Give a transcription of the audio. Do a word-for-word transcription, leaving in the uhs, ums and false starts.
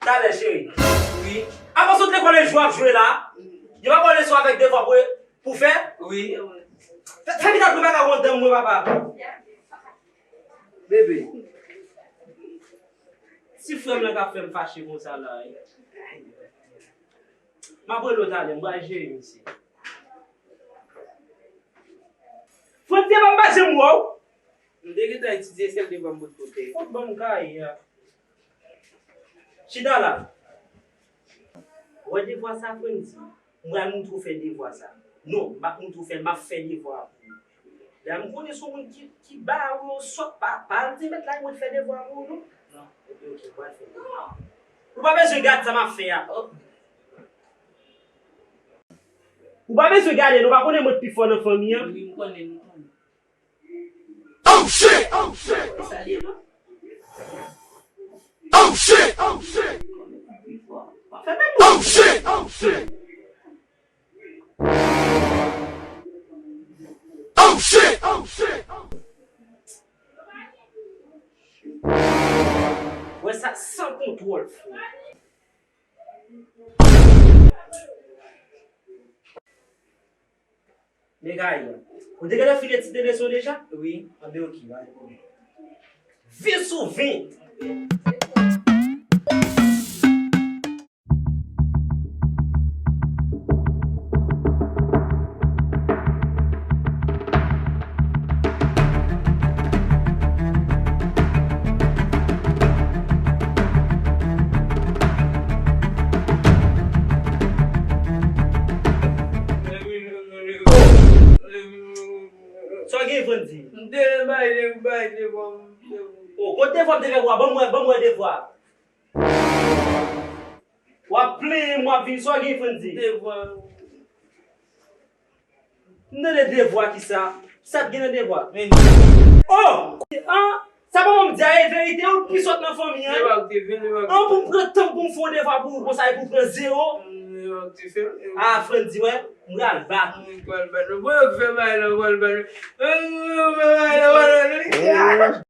Talè, cheri. Wi. Avan sot lekòl, e jwe w ap jwe la. Yo pa ba w leson avèk devwa pou, pou fè? Wi. Fè, fè vit al pran bagay ou anndan mwen, papa. Bebe. Si frè m nan ka fè m fache konsa la, wi. M ap rele w talè, m pral jere misye. Frè m te ban m pa janm wè w. M te gentan etidye, sèl devwa m pot pote. Fout ban m kaye a. Chita la. Wè devwa sa, Frandzy? M pral montre w fè devwa sa. Non, m p ap montre w fè l, m ap fè devwa a pou ou. Lè m konnen se yon moun ki, ki ba ou yon sòt, pa, pa al di mèt la mwen fè devwa pou ou, non. Non, epi oke, m pral fè devwa. Ou pa bezwen gade sa m ap fè a. Ou pa bezwen gade l, ou pa konnen mwen k pi fò nan fanmi an? Wi, m konnen, m konnen. Oh shit! Oh shit! Sa li ye, non? Oh shit! Oh shit! Fè menm. Oh shit! Oh shit! Oh shit! Oh shit! Wè sa san kontwòl, frè. Nèg Ayan. Ou te gentan fin etidye leson deja? Wi. Anben, oke, pa gen pwoblèm. Vin sou vin! Sa w gen, Frandzy? M te bay de, bay devwa m. O, kot devwa m te fè pou w a? Ban m wè, ban m wè devwa. W ap plenyen m, w ap vin, sa w gen, Frandzy? Devwa. M tande devwa kisa? Sa k gen nan devwa? Men. O! An! Sa manman m di a e verite, ou pi sòt nan fanmi an. An, pou m pran tan m pou m fè yon devwa pou ou konsa epi w pran zewo. A, Frandzy, wè, m pral bat ou. M pral bat ou. Bon, yo k fè bagay la, m pral bat ou. Yo k fè bagay la, m pral bat ou.